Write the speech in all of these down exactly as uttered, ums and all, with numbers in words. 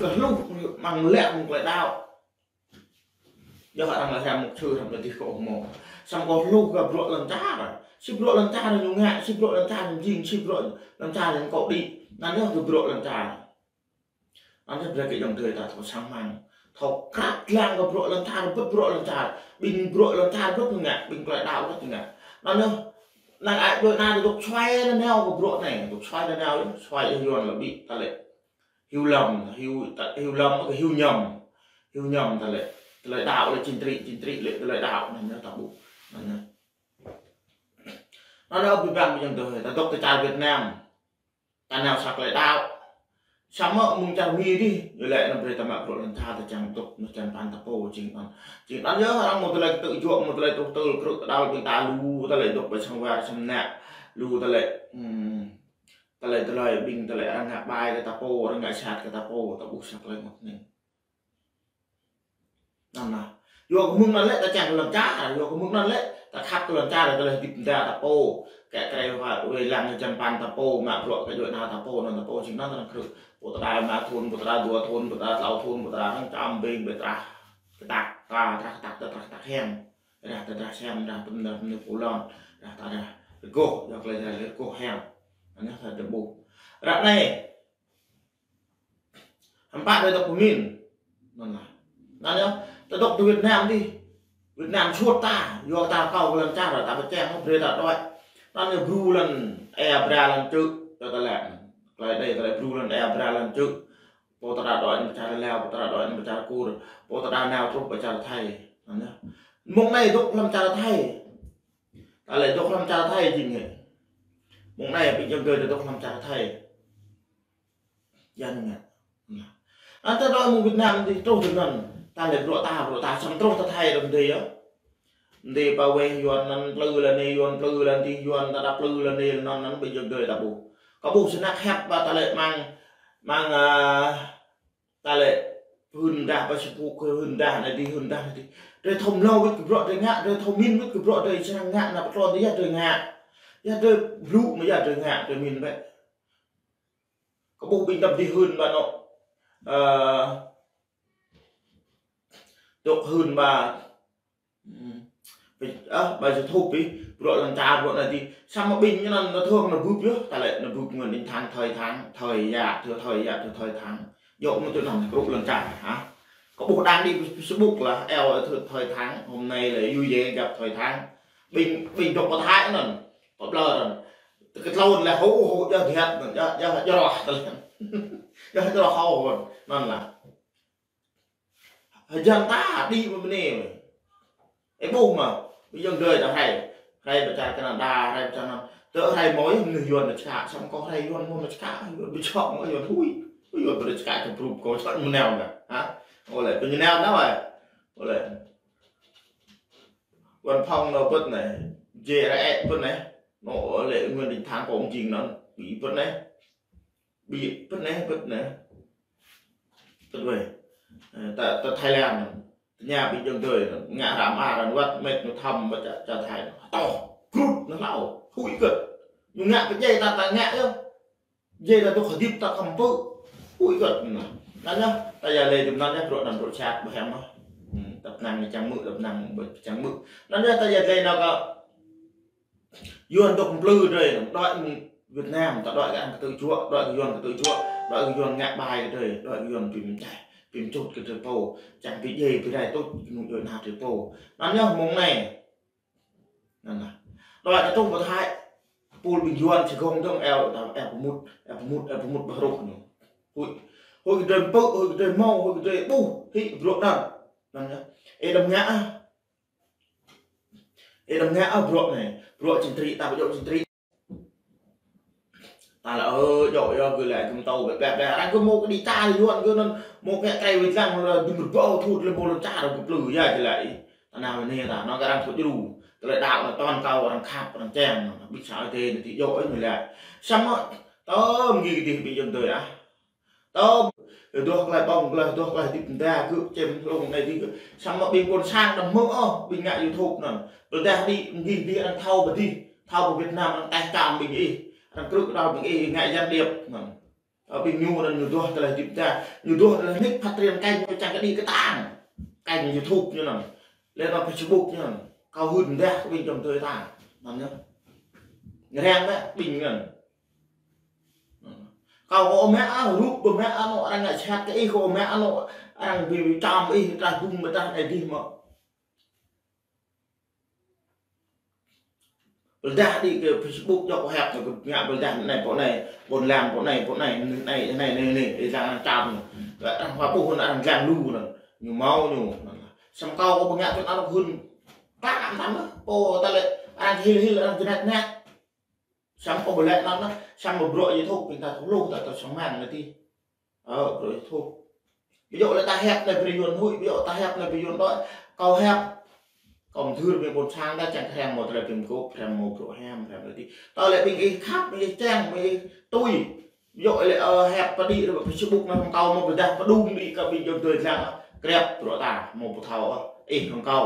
Kơ hluh, mơ̆ng lĕ mơ̆ng klei đaŏ. Yua arăng lĕ hăm mục sư hăm lĕ dih kơ ôh mơ̆. Samơ̆ kơ hluh kơ bruă lŏn čar. Si bruă lŏn čar ñu ngă, si bruă lŏn čar ñu jing, si bruă lŏn čar ñu kŏ đĭ. Anŭn yơh kơ bruă lŏn čar. Anŭn yơh brơi kơ ayŏng adơi ta thâo sang măng. Thâo krăp lăng kơ bruă lŏn čar, bĕ bruă lŏn čar. Ƀing bruă lŏn čar bĕ ñu ngă, ƀing klei đaŏ bĕ ñu ngă. Anŭn yơh, năng ai đuaĭ anai dŏ suaih nanao kơ bruă anai, dŏ suaih nanao, suaih yơh Yuan lĕ ƀĭ ta lĕ. Hiu lăm, hiu, ta, hiu lăm, hiu ñăm. Hiu ñăm ta lĕ. Tơlơi đaŏ lĕ chính trị, chính trị lĕ tơlơi đaŏ anŭn yơh ta ƀuh. Anŭn yơh. Anŭn yơh ƀing ƀing ayŏng adơi, ta dŏ tơ čar Việt Nam. Ta nao sa tơlơi đaŏ. Samơ̆ mơ̆ng čar Mi dih, yua lĕ anŭn brơi ta mă bruă lŏn čar ta čang dŏ, anŭn čang păn ta pô jing anŭn. Jing anŭn yơh arăng mơ̆ tơlơi kơtư̆ juă, mơ̆ tơlơi truh tơl krư̆ kơđăl ƀing ta lu, tơlơi dŏ ƀơi sang war sang anai. Lu tơlơi, hmm, tơlơi, tơlơi ƀing tơlơi arăng ngă ƀai kơ ta pô, arăng ngă sat kơ ta pô, ta ƀuh sa tơlơi mơ̆ng anai. Anŭn lah. Yua kơ mơ̆ng anŭn lĕ ta čang kơ lŏn čar, yua kơ mơ̆ng anŭn lĕ ta khăp kơ lŏn čar, tơlơi hơdip mơda ta pô. Kĕ krei hua wai lăng čang păn ta pô, mă bruă kơ djuai ană ta pô, anŭn ta pô, jing anŭn ta krư̆. Pô ta đa rơma thun, pô ta đa dua thun, pô ta đa klâo thun, pô ta đa arăng čăm ƀing, ƀing trah kơtăk, trah, trah kơtăk, trah, trah kơtăk hiam. Rah ta rah siam, rah pơm, rah pơm pulon, rah ta rah rơgoh, yua klei rah rơgoh hiam. Anŭn yơh ta ƀuh. Ră anai, hơmâo pă drơi dŏ pơmĭn. Anŭn lah. Anŭn yơh, ta dŏ tơ Việt Nam dih. Việt Nam suôt ta, yua ta kâo kơ lŏn čar, ta pơčeng, brơi ta đuaĭ. Anŭn yơh bru lŏn ia bra lŏn čư̆, yua ta lĕ. Klei đei ta lĕ bru lŏn ia bra lŏn čư̆. Pô ta đa đuaĭ pơ čar Lao, pô ta đa đuaĭ pơ čar Kur, pô ta đa nao truh pơ čar Thái. Anŭn yơh. Mơ̆ng anai dŏ hlăm čar Thái. Ta lĕ dŏ hlăm čar Thái jing hĕ. Mơ̆ng anai ƀing ayŏng adơi ta dŏ hlăm čar Thái. Yua anŭn ngă. Anŭn ta đuaĭ mơ̆ng Việt Nam dih truh tơ anŭn. Ta lĕ bruă ta, bruă ta, samơ̆ truh tơ Thái đơ̆m dih yơh. Dih pơ weh Yuan anŭn plư lŏn anai, Yuan plư lŏn dih, Yuan ta đa plư lŏn anai, anŭn, anŭn ƀing ayŏng adơi ta ƀuh. Kơ ƀuh snăk hiăp ƀă ta lĕ mơ̆ng, mơ̆ng, a, ta lĕ hưn dah pơ Facebook, hưn dah anai dih, hưn dah anai dih. Drơi thâo mlâo wĭt kơ bruă drơi ngă, drơi thâo mĭn wĭt kơ bruă drơi srăng ngă, anăp tơlơi dih yua drơi ngă. Yua drơi blŭ mơ̆ yua drơi ngă, drơi mĭn bĕ. Kơ ƀuh ƀing tơm dih hưn ƀă anŏ. Ơ, dŏ hưn ƀă, hmm, ƀă, ơ, ƀă YouTube ih, bruă lŏn čar bruă anai dih. Samơ̆ ƀing ñu anŭn ta thâo anŭn bưp yơh, ta lĕ anŭn bưp Nguyễn Đình Thắng thời thắng, thời yă, thời, thời yă, thời, thời thắng. Dŏ mơ̆ tui anŭn bruă lŏn čar, hă? Kơ ƀuh đăng đi Facebook lah, eo thời, thời thắng, hôm nay là vui vẻ gặp thời thắng. Ƀing, ƀing dŏ pơ Thái anŭn, pơ blơr anŭn. Tơ kơ tlôn lĕ hô, hô, yua dhiăt anŭn, yua, yua, yua roh, ta lĕ. Yua, yua roh hô anŭn lah. Hơjăn ta đĭ mơ̆ mơnê mơ̆. Ê ƀuh mơ̆, ƀing ayŏng adơi ta rai. Rai pơ čar Canada, rai pơ čar anŭn. Tơ rai mơ̆ yơh mơnuih Yuan ta čơkă, samơ̆ kâo rai Yuan mơ̆ ta čơkă, Yuan ƀu čŏk mơ̆ Yuan hui. Yuan ƀu ta čơkă čơprup kâo čŏk mơneo mơ̆. Hă? Ôh lĕ, ƀing anŭn anŭn ôh. Ôh lĕ. Văn phòng anŭn pơ̆t anai. Jê ra ĕ pơ̆t anai. Anŭn ôh lĕ Nguyễn Đình Thắng kâo jing anŭn. Ƀĭ pơ̆t anai. Ƀĭ pơ̆t anai, pơ̆t anai. Pơ̆t wai. Ơ, ta, ta Thái Lan. Tơña ƀing ayŏng adơi. Ngă răm a răm wăt met ñu thăm ƀă čar, čar Thái. Tŏ, krŭt anŭn hlâo. Huĭ kơ̆t. Ñu ngă pơdjai ta, ta ngă yơh. Djai ta dŏ hơdip ta khŏm pơ̆. Huĭ kơ̆t anŭn. Anŭn yơh, ta yua lĕ tơm anŭn yơh, bruă anŭn bruă sat ƀu hiam ôh. Hmm, ta pơnăng čang mơ̆, ta pơnăng čang mơ̆. Anŭn yơh, ta yua lĕ anŭn kơ Yuan dŏ plư drơi, đuaĭ mơ̆ng Việt Nam, ta đuaĭ kơ arăng kơtư̆ juă, đuaĭ kơ Yuan kơtư̆ juă, đuaĭ kơ Yuan ngă ƀai kơ drơi, đuaĭ kơ Yuan pĭm čeh, pĭm čut kơ drơi pô, čang pĭ djai, pĭ rai tŭč, kơ anŭn djuai ană drơi pô. Anŭn yơh mơ̆ng anai. Anŭn lah. Đuaĭ ta truh pơ Thái, pul ƀing Yuan čơgông dơ̆ng eo, ta eo pơmŭt, eo pơmŭt, eo pơmŭt ƀơi rŏh ñu. Huĭ, huĭ kơ drơi pơ̆, huĭ kơ drơi hmâo, huĭ kơ drơi ƀuh, hĭ bruă anŭn. Anŭn yơh. Ê đăm ngă ah. Ê đăm ngă ah bruă anai. Bruă chính trị, ta ƀu djơ̆ chính trị. Ta lĕ, ơ, djơ̆ yơh, gơ̆ lĕ gơ̆m tâo ƀĕ, ƀĕ, ƀĕ, arăng gơ̆ mơ̆ kơ đĭ čar Yuan gơ̆ anŭn, mơ̆ kơ krei wĭt lăng, anŭn dŭm rơbâo thut lĕ mơ̆ lŏn čar gơ̆ plư yơh jơ̆ lĕ. Ta nao anai ta, anŭn kơ arăng thâo djru. Tơlơi đaŏ anŭn ton kâo arăng khăp, arăng čem, ƀĭ sa ơi tê anŭn ti djơ̆ ơi ñu lĕ. Samơ̆, tơm gih kơ dih ƀing ayŏng adơi ah. Tơm, dŏ klei ƀơ̆ng, klei dŏ klei hơdip mơda gơ̆, čem hlŏng anai dih gơ̆. Samơ̆ ƀing ƀôn sang đăm hmư̆ ôh, ƀing ngă YouTube anŭn. Pơdah đĭ, gih dih arăng thâo pơ dih, thâo pơ Việt Nam arăng teh čăm ƀing ih. Arăng krư̆ kơđăl ƀing ih, ngă gián điệp anŭn. Ơ, ƀing ñu anŭn ñu duah tơlơi hơdip ta, ñu duah tơlơi nik phát triển kênh ñu čang kơ đĭ kơtang. Kênh YouTube ñu anŭn. Lĕ anŭn Facebook ñu anŭn. Kâo hưn mơdah kơ ƀing ayŏng adơi ta. Anŭn yơh. Răng mă ƀing anŭn. Kâo kơ mă ah, rup kơ mă anŭn arăng ngă sat kơ ih, kơ mă anŭn arăng ƀu, ƀu čăm ih, trah bung ƀu trah ai dih mơ̆. Pơdah đĭ kơ Facebook djŏp hiăp kơ ngă pơdah anai pô anai, ƀôn lan pô anai, pô anai, anai, anai, anai, anai, ih lăng arăng čăm. Kơ arăng hoa ƀuh anŭn arăng lăng lu anŭn. Ñu hmâo ñu. Samơ̆ kâo kơ pơngă tŭ anŭn hưn. Klă mơtam mơ̆. Pô ta lĕ arăng hil hil arăng jơnat jơnat. Samơ̆ kâo ƀu lĕ anŭn, samơ̆ bruă YouTube ƀing ta thâo hluh ta thâo sang mơ̆ng anai dih. Ơ, bruă YouTube. Ƀu djơ̆ lĕ ta hiăp anai brơi Yuan huĭ, ƀu djơ̆ ta hiăp anai brơi Yuan đôč. Kâo hiăp. Kâo mơthưr ƀing ƀôn sang ta čang kơ hriăm hmâo tơlơi pơmĭn gơ̆p, hriăm hmâo bruă hiam, hriăm anai dih. Ta lĕ ƀing ih khăp, ƀing ih čang, ƀing ih tui. Ƀu djơ̆ lĕ, ơ, hiăp pơđĭ ră Facebook anŭn hăng kâo hmâo pơdah pơđŭng đĭ kơ ƀing ayŏng adơi lăng, ơ. Krep bruă ta, hmâo pơthâo, ơ. Ih hăng kâo.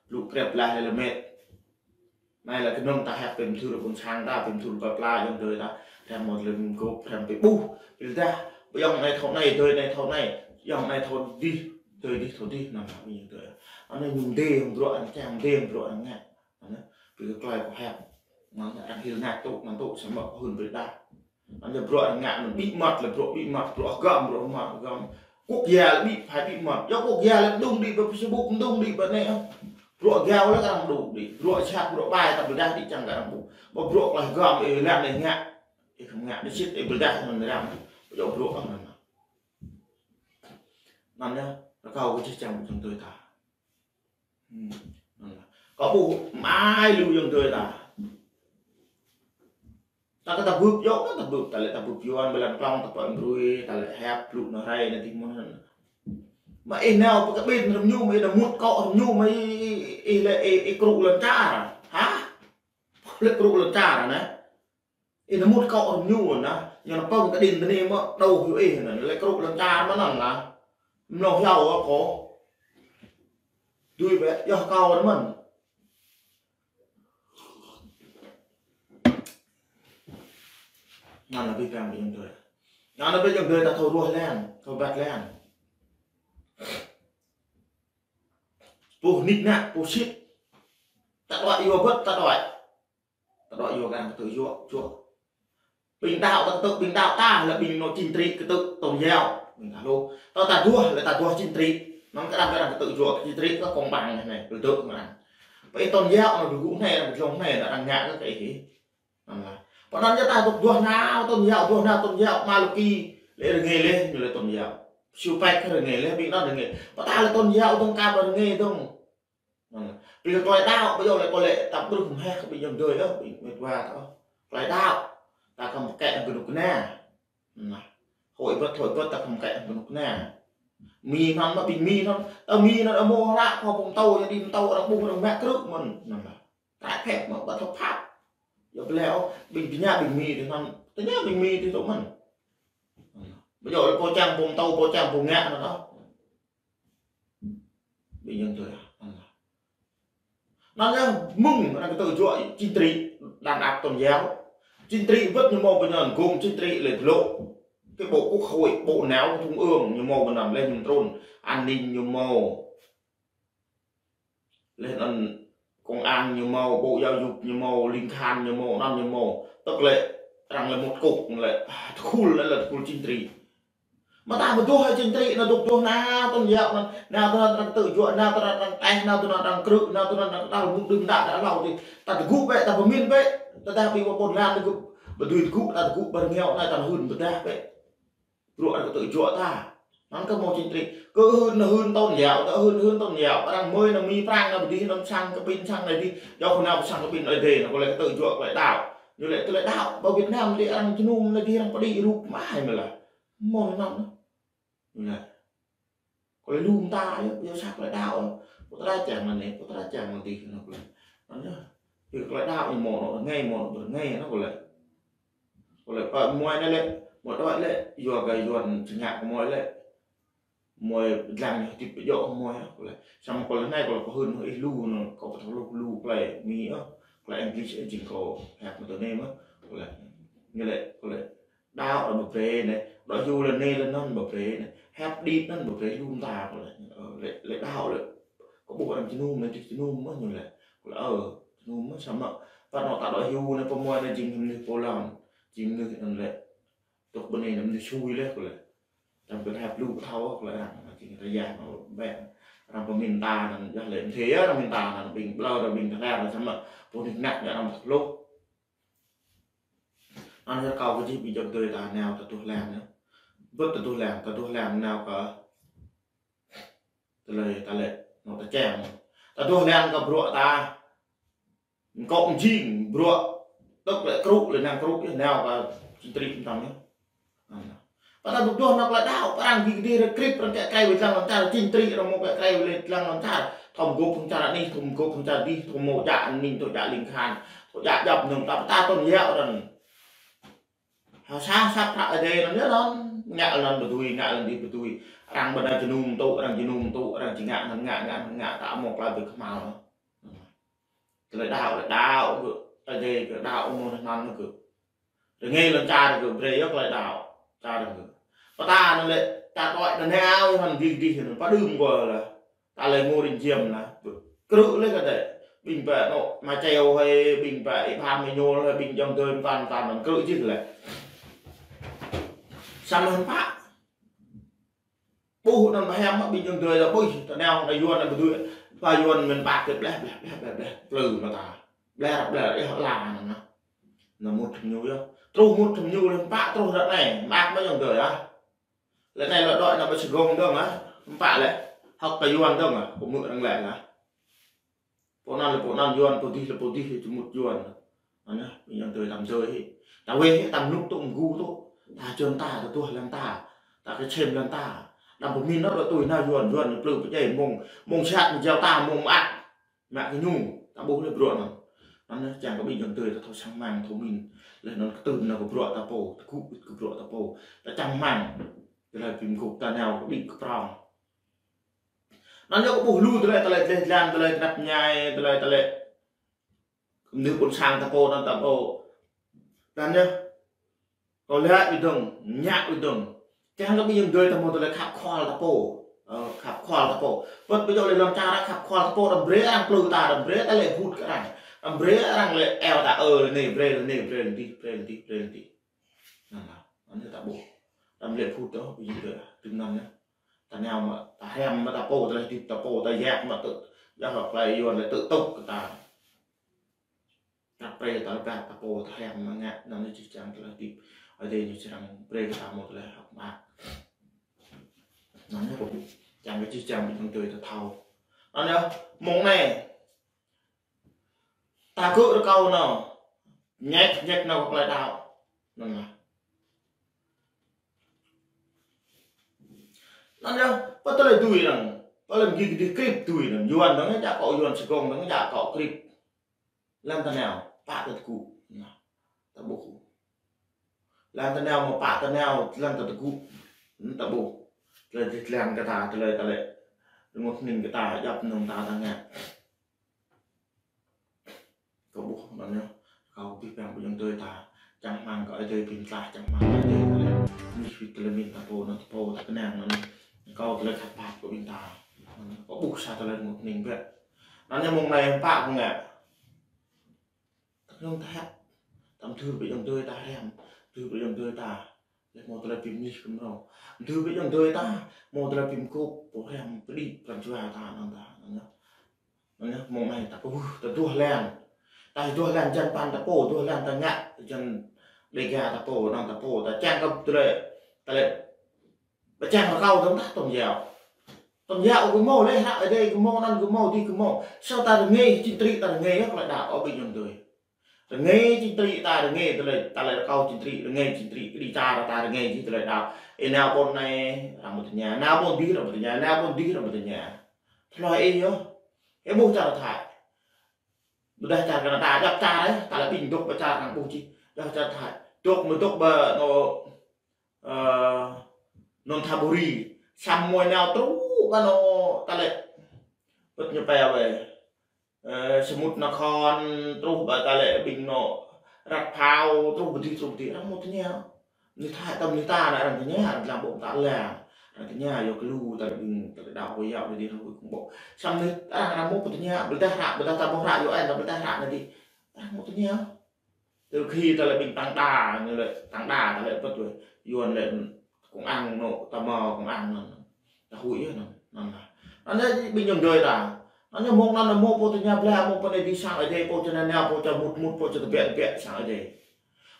Lu krep lah lĕ lơmet. Anai lĕ kơnơ̆ng ta hiăp pơmĭn thâo ƀôn sang ta, pơmĭn thâo pơpla ayŏng adơi ta, hriăm hmâo tơlơi pơmĭn gơ̆p, hriăm pơƀuh, ƀing ta, ƀơi ayŏng anai thâo anai, adơi anai thâo anai, ayŏng anai thâo dih, adơi dih thâo dih, anŭn mă ƀing ayŏng adơi. Anai ñu mdê hăng bruă arăng čang, mdê hăng bruă arăng ngă. Anai, ƀing kơ tơlơi kâo hiăp. Anŭn arăng hil ngă tŭ, ngă tŭ, samơ̆ kâo hưn brơi đa. Anŭn lĕ bruă arăng ngă anŭn bí mật, lĕ bruă bí mật, bruă hơgăm, bruă mă hơgăm. Quốc gia lĕ bí, phải bí mật. Yua quốc gia lĕ pơđŭng đĭ ƀơi Facebook, pơđŭng đĭ ƀơi anai. Bruă gao lĕ kơ arăng pơđŭng đĭ. Bruă sat, bruă ƀai ta pơdah đĭ čang kơ arăng ƀuh. Ƀơi bruă tơlơi hơgăm, ih lăng anai ngă. Ih khŏm ngă, đĭ sĭt, ih pơdah anŭn arăng. Ƀu djơ̆ bruă anŭn. Anŭn yơh, rơkâo kơ čih čang ayŏng adơi ta. Hmm. Anŭn yơh. Kâo ƀuh mơai lu ayŏng adơi ta. Ta kơ ta bưp yơh, ta bưp, ta lĕ ta bưp Yuan, ƀơi lăm klŏng ta pơ̆ mbrui, ta lĕ hiăp, lu anŭn rai, anŭn dih mơ̆n. Mă ih nao pơ kơ ƀing rơm ñu, mă ih nao mŭt akŏ rơm ñu, mă ih, ih, ih lĕ, ih, ih krŭ lŏn čar. Hă? Lĕ krŭ lŏn čar anai. Ih nao mŭt akŏ rơm ñu anŭn, ñu nao pơ̆ng kơđin tơ anai mơ̆, đôč hyu ih anŭn, lĕ krŭ lŏn čar mơ̆n anŭn lah. Mlâo hlâo kâo. Dui bĕ, yơh kâo anŭn mơ̆n. Anŭn lah ƀing ta ƀing ayŏng adơi. Anŭn lah ƀing ayŏng adơi ta thâo ruah lăng, thâo ƀat lăng. Pô nik nă, pô sĭt. Ta đuaĭ yua bơ̆t, ta đuaĭ. Ta đuaĭ yua kơ arăng kơtư̆ juă, juă. Ƀing đaŏ ta kơtư̆, ƀing đaŏ ta lĕ ƀing anŏ chính trị kơtư̆ tôn giáo. Ƀing ta hluh. Ta, ta duah, lĕ ta duah chính trị. Anŭn kơ arăng, kơ arăng kơtư̆ juă chính trị kơ công bằng anai, kơtư̆ kơ arăng. Ƀing tôn giáo anŭn dŏ gŭ anai, arăng dŏ anai, arăng ngă kơ ih. Anŭn lah. Pơ anŭn yơh ta dŏ duah nao tôn giáo, duah nao tôn giáo, Malaki, lĕ rơngai lĕ, ñu lĕ tôn giáo. Siu Pek rơngai lĕ, ƀing anŭn rơngai. Pơ ta lĕ tôn giáo dơ̆ng, kơ ƀing rơngai dơ̆ng. Anŭn lah. Ƀing kơ tơlơi đaŏ, ƀu djơ̆ lĕ kơ lĕ ta ƀrư̆ hmeh kơ ƀing ayŏng adơi ôh, ƀing met wa ta ôh. Tơlơi đaŏ. Ta khŏm pơkă hăng kơnuk kơna. Anŭn lah. Hơi bơ̆t, hơi bơ̆t ta khŏm pơkă hăng kơnuk kơna. Mi anŭn mă ƀing Mi anŭn. Ta Mi anŭn ơ mơ̆ hră, kơ pơtô, yua đĭ pơtô arăng ƀuh arăng mă krư̆ mơ̆n. Anŭn lah. Tơlơi phep mơ̆, ƀu thâo phap. Yua ƀu lĕ ôh, ƀing tơña ƀing Mi dih anŭn. Tơña ƀing Mi dih tŭ mơ̆n. Ƀu djơ̆ lĕ pô čang pô pơtô, pô čang pô ngă anŭn ôh. Ƀing ayŏng adơi ah. Anŭn lah. Anŭn yơh mơ̆ng arăng kơtư̆ juă chính trị, đàn áp tôn giáo. Chính trị ƀơ̆t ñu hmâo ƀơi anŭn, gồm chính trị lĕ blŏ. Cái bộ quốc hội, bộ não trung ương ñu hmâo ƀơi anŭn, lĕ ñu trŭn an ninh ñu hmâo. Lĕ anŭn công an ñu hmâo, bộ giáo dục ñu hmâo, ling khang ñu hmâo, anŭn ñu hmâo. Tức lĕ arăng lĕ một cục lĕ, tơkhul lĕ, lĕ tơkhul chính trị. Mă ta ƀu duah chính trị, nao dŏ duah nao tôn giáo, nao, nao tui anŭn arăng kơtư̆ juă, nao tui anŭn arăng teh, nao tui anŭn arăng krư̆, nao tui anŭn arăng đaŏ mŭk đưm đă đă hlâo dih. Ta tơgŭ bĕ, ta pơmĭn bĕ, ta, ta ƀing ƀôn lan tơgŭ, ƀu dưi tơgŭ, ta tơgŭ ƀơi rơngiao anai ta hưn pơdah bĕ. Bruă arăng kơtư̆ juă ta. Anŭn kơ hmâo chính trị. Kơ hưn, hưn tôn giáo, ta hưn, hưn tôn giáo. Arăng mơi nao Mi Prăng nao ƀu dih, nao sang kơ ƀing sang anai dih. Yua kơ nao sang kơ ƀing anai dih, nao kơ lĕ kơtư̆ juă kơ lĕ đaŏ. Ñu lĕ tơlơi đaŏ, ƀơi Việt Nam dih arăng jơnum anai dih arăng pơđĭ rup mơai mơ̆ lah. Hmâo anŭn. Ñu lĕ. Kơ lĕ lŏm ta yơh, yua sa kơ lĕ đaŏ. Pơtơđa čang anai, pơtơđa čang anai dih nao kơ lĕ. Anŭn yơh. Ƀing kơ lĕ đaŏ ñu hmâo anŭn rơngai, hmâo anŭn rơngai anŭn kơ lĕ. Kơ lĕ, pơ mơi anai lĕ, mơi đuaĭ lĕ, yua kơ Yuan čơngă kơ mơi lĕ. Mơi lăng ñu hơdip pơdjŏ mơi, kơ lĕ. Samơ̆ kơ lĕ anai, kơ lĕ kâo hưn hăng ih lu anŭn, kâo ƀu thâo lu, lu tơlơi Mi ôh, tơlơi English ôh, jing kâo hiăp mơ̆ tơ anai mơ̆, kơ lĕ. Ñu lĕ, kơ lĕ. đaŏ lĕ ƀu brơi anai, đuaĭ hyu lĕ anai lĕ anŭn ƀu brơi anai, hiăp đĭ anŭn ƀu brơi, lu mơta kâo laĭ. Ơ, lĕ, lĕ đaŏ lĕ, kâo ƀuh arăng jơnum anai, jơnum mơ̆n ñu laĭ. Kâo laĭ, ơ, jơnum mơ̆n samơ̆, pơ anŭn ta đuaĭ hyu anai pơmơi anai jing mơnuih pô lŏn, jing mơnuih anŭn lĕ, tŏk ƀơi anai mơnuih sui laih kâo laĭ. Tăm kơ hiăp lu thâo kâo laĭ arăng, jing ta yah mơ̆ ƀĕ. Arăng pơmĭn ta anŭn yơh lĕ mơ̆ thê yơh, arăng pơmĭn ta anŭn ƀing ƀlŏr, arăng ƀing tơlơi samơ̆, pô nik nak yơh arăng mơ̆ tơklôh. Anŭn yơh kâo kơ čih ƀing ayŏng adơi ta nao tơtuh lăng yơh. Bưp tơtuh lăng, tơtuh lăng nao kơ tơlơi ta lĕ, nao ta čem. Tơtuh lăng kơ bruă ta. Kŏ jing bruă. Tŏk lĕ krŭ, lĕ năng krŭ yơh, nao kơ čin tri tăm yơh. Anŭn. Pơtah tơtuh nao kơ lĕ đaŏ, arăng gih gih rơkrip, arăng kiăng krơi wai lăng lŏn čar, čin tri arăng mơ̆ kiăng krơi wai lăng lŏn čar. Thâo gôp hăng čar anih, thâo gôp hăng čar dih, thâo mơ̆ djă anih, thâo djă ling khan, thâo djă djŏp nơ̆ng ta, pơtah tơ̆n yơh arăng. Hă sa sa prăk Ơi Adai anŭn yơh anŭn. Ngă lŏn ƀu dưi, ngă lŏn dih ƀu dưi. Arăng ƀu nao jơnum tŭ, arăng jơnum tŭ, arăng či ngă anŭn ngă, ngă anŭn ngă, ta mơ̆ klă ƀơi kơmăl. Tơlơi đaŏ, tơlơi đaŏ kơ, Ơi Adai kơ đaŏ mơ̆ anŭn kơ. Rơngai lŏn čar kơ brơi yơh tơlơi đaŏ, čar kơ. Pơtah anŭn lĕ, ta đuaĭ ta nao yơh anŭn dih dih anŭn, pơđưm kơ laih. Ta lĕ ngô rin jiêm anŭn. Krư̆ lĕ kơ tĕ. Ƀing ƀă nô, ma čeo hơi, ƀing ƀă ih pham ih ñôl hơi, ƀing ayŏng adơi mơtam mơtam anŭn krư̆ jih lĕ. Samơ̆ hơ̆n pă. Ƀuh anŭn ƀă hiam mă ƀing ayŏng adơi ta ƀuh, ta nao, ta yuan, ta ƀu dưi. Pă yuan mơ̆n pă kơ bleh, bleh, bleh, bleh, bleh. Plư mă ta. Bleh, bleh, ih la anŭn anŭn. Anŭn mŭt thâm ñu yơh. Truh mŭt thâm ñu lĕ pă truh ră anai. Mă mă ayŏng adơi ah. Lĕ anai lŏ đuaĭ nao pơ Sài Gòn dơ̆ng ah. Pă lĕ. Hơ̆k kơ yuan dơ̆ng ah. Pơmư̆ arăng lĕ lah. Pô anŭn lĕ pô anŭn yuan, pô dih lĕ pô dih, či mŭt yuan. Anŭn yơh, ƀing ayŏng adơi tăm dơi hĭ. Ta weh hĭ, tăm nuk tŭ mơgu tŭ. Ta jơ̆n ta, ta tuh lăng ta. Ta kơčem lăng ta. Đăm pơmĭn nao đuaĭ tui nao yuan, yuan ñu plư pơdjai mơ̆ng, mơ̆ng sat ñu jao ta, mơ̆ng mơak. Mă kơ ñu, ta ƀuh lĕ bruă anŭn. Anŭn yơh, čang kơ ƀing ayŏng adơi ta thâo čang rơmang, thâo mĭn. Lĕ anŭn kơtưn nao kơ bruă ta pô, ta gŭ kơ bruă ta pô. Ta čang rơmang. Tơlơi ƀing gŭ ta nao kơ ƀing kơ prong. Anŭn yơh kâo ƀuh lu tơlơi, tơlơi dleh dlan, tơlơi tơnap ñai, tơlơi, tơlơi mơnuih ƀôn sang ta pô, anŭn ta pô. Anŭn yơh, kâo laĭ ih dơ̆ng, ñă ih dơ̆ng. Čang kơ ƀing ayŏng adơi ta mơ̆ tơlơi khăp khual ta pô. Ơ, khăp khual ta pô. Pơ̆t ƀu djơ̆ lĕ lŏn čar khăp khual ta pô, đăm brơi arăng plư ta, đăm brơi ta lĕ bŭt kơ arăng. Đăm brơi arăng lĕ eo ta ơ lĕ anai, brơi lĕ anai, brơi lĕ dih, brơi lĕ dih, brơi lĕ dih. Anŭn lah, anŭn yơh ta ƀuh. Đăm lĕ bŭt ôh, ƀing ayŏng adơi, tui anŭn yơh. Ta nao mă, ta hriăm mă ta pô, tơlơi hơdip ta pô, ta yap mă tŭ, yap hơ̆k klai yuan lĕ tŭ tŭk kơ ta. Ta brơi ta lĕ ta pô, ta hriăm mă ngă, anŭn yơh čih čang tơlơi hơdip. Ơi Adai ñu srăng brơi kơ ta mơ̆ tơlơi hơ̆k mơak. Anŭn yơh, čang kơ čih čang ƀing ayŏng adơi ta thâo. Anŭn yơh, mơ̆ng anai, ta gơ̆ rơkâo nao. Ñĕk, ñĕk nao kơ tơlơi đaŏ. Anŭn lah. Anŭn yơh, pơ tơlơi dưi anŭn. Pơ lăm gih gih krip dưi anŭn. Yuan anŭn, djă akŏ yuan Sài Gòn anŭn, djă akŏ krip. Lăng ta nao, pă ta tơgŭ. Anŭn, ta ƀuh. Lăng ta nao mơ̆ pă ta nao, lăng ta tơgŭ. Anŭn ta ƀuh. Tơlơi dleh dlan kơ ta, tơlơi ta lĕ. Rơngot hning kơ ta, djŏp mơnơ̆ng ta ta ngă. Kâo ƀuh anŭn yơh, kâo abih bang ƀing ayŏng adơi ta, čang rơmang kơ Ơi Adai pơtlaih, čang rơmang kơ Ơi Adai tơlơi, mĭn wĭt tơlơi mĭn ta pô, anŭn ta pô, ta kơnang anŭn. Kâo tơlơi khăp pap kơ ƀing ta. Anŭn, kâo ƀuh sa tơlơi rơngot hning bĕ. Anŭn yơh mơ̆ng anai pă mơ̆ng ngă. Ta kơnơ̆ng ta hăp. Tăm thư ƀing ayŏng adơi ta hriăm, thư ƀing ayŏng adơi ta. Lĕ mơ̆ tơlơi pim nih kơmrô. Thư ƀing ayŏng adơi ta, mơ̆ tơlơi pim kôp, pô hriăm, pơđĭ, pran jua ta, anŭn ta, anŭn yơh. Anŭn yơh, mơ̆ng anai ta pơƀuh, ta duah lăng. Ta duah lăng jăn păn ta pô, duah lăng ta ngă, jăn Đêga ta pô, anŭn ta pô, ta čang kơ tơlơi, tơlơi, pơčang rơkâo dơ̆ng ta tơm yao. Tơm yao kơ mơ̆ lĕ hră Ơi Adai kơ mơ̆, anŭn kơ mơ̆, dih kơ mơ̆. Sơ ta rơngai, čin tri ta rơngai yơh, tơlơi đaŏ, ơ ƀing ayŏng adơi. Rơngai čin tri ta rơngai, tơlơi, tơlơi rơkâo čin tri, rơngai čin tri, kơđi čar ta rơngai jih tơlơi đaŏ. Ih nao ƀôn anai, arăng ƀu tơña, nao ƀôn dih, arăng ƀu tơña, nao ƀôn dih, arăng ƀu tơña. Tơlơi ih yơh. Ih ƀuh čar Thái. Ƀôdah čar Canada, djŏp čar ih, ta lĕ ƀing dŏ ƀơi čar arăng ƀuh čih. Djŏp čar Thái. Dŏ mơ̆ dŏ ƀơi anŏ, ơ, Nonthaburi. Samơ̆ nao truh ƀơi anŏ ta lĕ. Pơ̆t ñu pĕ wĕ. Ơ, Samut Nakhon, truh ƀơi ta lĕ ƀing anŏ Rat Phao, truh ƀơi dih, truh ƀơi dih, arăng ƀu tơña. Ñu tha tơm ñu ta anai arăng tơña, arăng lăng ƀô̆ ta lăng. Arăng tơña yua kơ lu ta ƀing ta đaŏ kơ yua đi hrup kơ ƀô̆. Samơ̆ arăng, arăng mơ̆ pơtơña, ƀôdah hră, ƀôdah ta ƀô̆ hră yua anai, ƀôdah hră anai đi. Arăng mơ̆ tơña. Tơl khi ta lĕ ƀing tăng đa, ñu lĕ tăng đa ta lĕ pơ̆t wĕ. Yuan lĕ công an nô, ta mơ̆ công an anŭn. Ta huĭ yơh anŭn, anŭn lah. Anŭn yơh ƀing ayŏng adơi ta. Anŭn yơh mơ̆ng anŭn mơ̆ pô tơña blah, mơ̆ pô anai đi sang Ơi Adai, pô čơ anai nao, pô čơ mŭt mŭt, pô čơ tơbiă tơbiă sang Ơi Adai.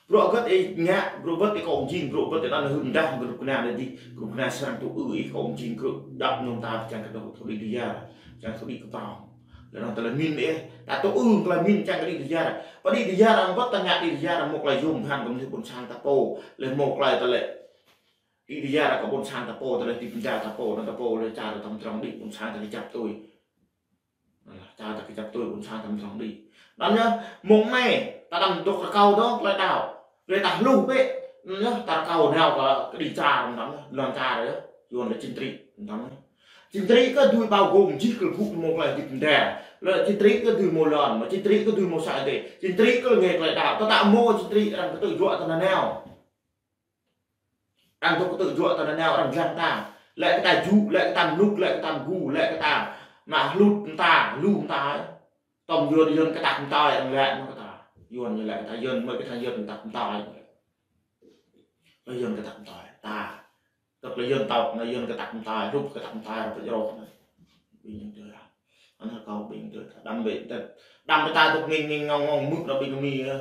Bruă hơget ih ngă, bruă hơget ih kông jing, bruă hơget ih anŭn hưm dah, bruă kơna anai đi, bruă kơna srăng tŭ ư ih kông jing, bruă djăp nông ta čang kơ dŏ thŭ đi dih yar, čang thŭ đi kơ prong. Lĕ anŭn tơlơi min ih, ta tŭ ư tơlơi min čang kơ đi dih yar. Pơ đi dih yar, anŭn wơ̆t ta ngă đi dih yar, mơ̆ tơlơi yôm hăng kơ mơnuih ƀôn sang ta pô, lĕ mơ̆ tơlơi tơlơi Đi dih yar kơ ƀôn sang ta pô, tơlơi hơdip mơda ta pô, anŭn ta pô lĕ čar ta tơm trong đĭ, ƀôn sang ta kơjăp tui. Anŭn lah, čar ta kơjăp tui, ƀôn sang ta tơm trong đĭ. Anŭn yơh, mơ̆ng anai, ta đăm dŏ rơkâo dơ̆ng tơlơi đaŏ. Lĕ ta hluh bĕ, anŭn yơh, ta rơkâo nao kơ, kơ đĭ čar, anŭn yơh, lŏn čar yơh, Yuan lĕ chính trị, anŭn yơh. Chính trị kơ dưi bao gồm jih kơ gŭ mơ̆ tơlơi hơdip mơda. Lĕ chính trị kơ dưi mơ̆ lŏn, mơ̆ chính trị kơ dưi mơ̆ sang Ơi Adai. Chính trị kơ lĕ ngă tơlơi đaŏ, ta ta mơ̆ chính trị arăng kơtư̆ juă ta nanao. Arăng dŏ kơtư̆ juă ta nanao, arăng lăng ta. Lĕ kơ ta jŭ, lĕ kơ ta mlŭk, lĕ kơ ta mgu, lĕ kơ ta mă hlŭt mơta, lu mơta. Tơm Yuan, Yuan kơtăk mơtơi, arăng lĕ mơ̆ kơ ta. Yuan ñu lĕ kơ ta Yuan, mơ̆ kơ ta Yuan kơtăk mơtơi. Lĕ Yuan kơtăk mơtơi, ta. Tơl lĕ Yuan tŏk, anai Yuan kơtăk mơtơi, hrup kơtăk mơtơi, arăng pơjrôh anai. Ƀing ayŏng adơi. Anai kâo ƀing ayŏng adơi. Đăm ƀing ta, đăm ƀing ta dŏ nging nging ngong ngong mŭt anŭn ƀing kơ mi yơh.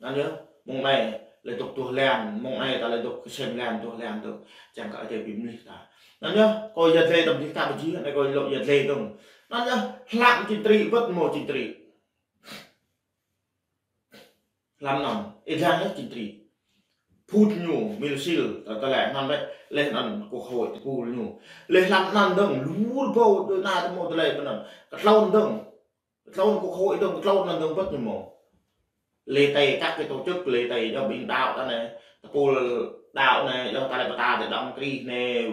Anŭn yơh, mơ̆ng anai lĕ dŏ tuh lan, mơ̆ng anai ta lĕ dŏ kơsem lan, tuh lan dŏ, čang kơ Ơi Adai ƀing mơnuih ta. Anŭn yơh, kâo yăl dlai tơm dih ta ƀu djơ̆, anai kâo lŏ yăl dlai dơ̆ng. Anŭn yơh, hlăm chính trị, wơ̆t mơ̆ chính trị. Hlăm anŭn, ih lăng yơh chính trị. Phŭt ñu, mil sil, ta, ta lĕ anŭn lĕ, lĕ anŭn quốc hội ta pul ñu. Lĕ hlăm anŭn dơ̆ng, lu rơbâo, đôi na ta mơ̆ ta lĕ anŭn. Kơ tlôn dơ̆ng. Tlôn quốc hội dơ̆ng, tlôn anŭn dơ̆ng wơ̆t ñu mơ̆. Lĕ tơi các cái tổ chức lĕ tơi yơh ƀing đaŏ ta anai, ta pul đaŏ anai, yơh ta lĕ pơta tơi đăng ký anai,